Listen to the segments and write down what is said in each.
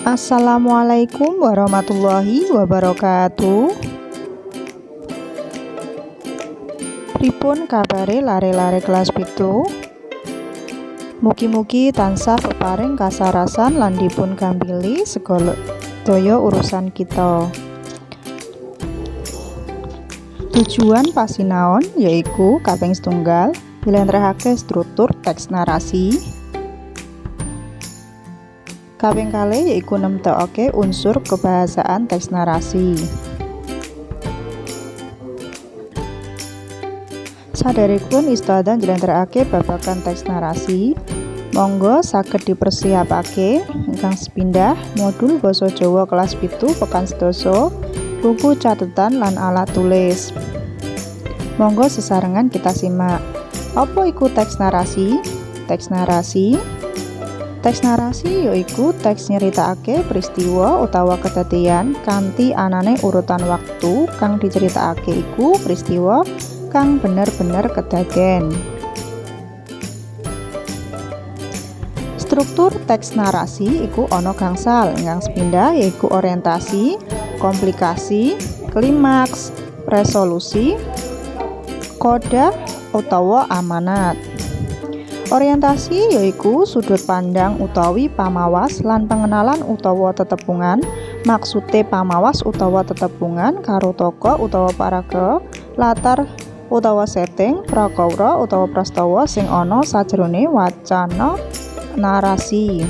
Assalamualaikum warahmatullahi wabarakatuh. Pripun kabare lare-lare kelas 7? Mugi-mugi tansah peparing kasarasan lan dipun gambili segala daya urusan kita. Tujuan pasinaon yaiku kaping setunggal njlentrehake struktur teks narasi. Kaping kalih yaiku nemtokake unsur kebahasaan teks narasi. Saderengipun Ustadzah njlentrehake babagan teks narasi, monggo saged dipersiapake ingkang sepindah modul basa Jawa kelas 7 pekan sedasa, buku catatan lan alat tulis. Monggo sesarengan kita simak. Apa iku teks narasi? Teks narasi yaiku teks nyeritakake peristiwa utawa kedadean kanthi anane urutan waktu kang diceritakake iku peristiwa kang bener-bener kedaden. Struktur teks narasi iku ana gangsal, ingkang sepindah yaiku orientasi, komplikasi, klimaks, resolusi, koda utawa amanat. Orientasi yaiku sudut pandang utawi pamawas lan pengenalan utawa tetepungan, maksude pamawas utawa tetepungan karo tokoh utawa paraga, latar utawa setting, prakara utawa prastawa sing ana sajrone wacana narasi.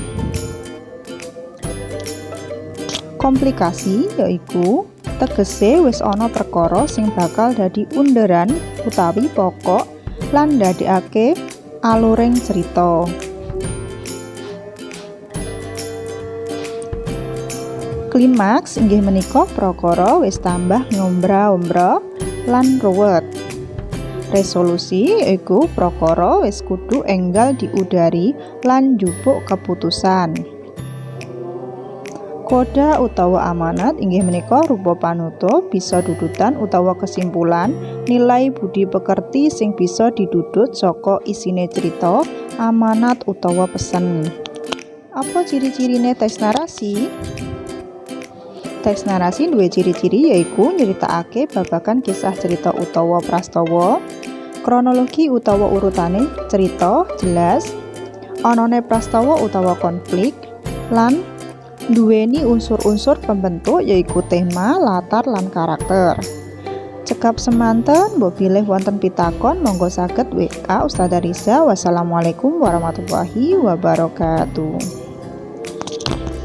Komplikasi yaiku tegese wis ana perkara sing bakal dadi underan utawi pokok lan ndadekake aluring cerita. Klimaks inggih menika prakara wis tambah ngombra-ombra lan ruwet. Resolusi yaiku prakara wis kudu enggal diudari lan njupuk keputusan. Koda utawa amanat inggih menika rupa panutup bisa dudutan utawa kesimpulan nilai budi pekerti sing bisa didudut saka isine cerita, amanat utawa pesen. Apa ciri-cirine teks narasi? Teks narasi duwe ciri-ciri yaiku nyeritakake babagan kisah cerita utawa prastawa, kronologi utawa urutane cerita jelas, anane prastawa utawa konflik, lan duweni unsur-unsur pembentuk yaiku tema, latar, lan karakter. Cekap semanten, mbok bilih wonten pitakon monggo saged WA Ustadzah Riza. Wassalamualaikum warahmatullahi wabarakatuh.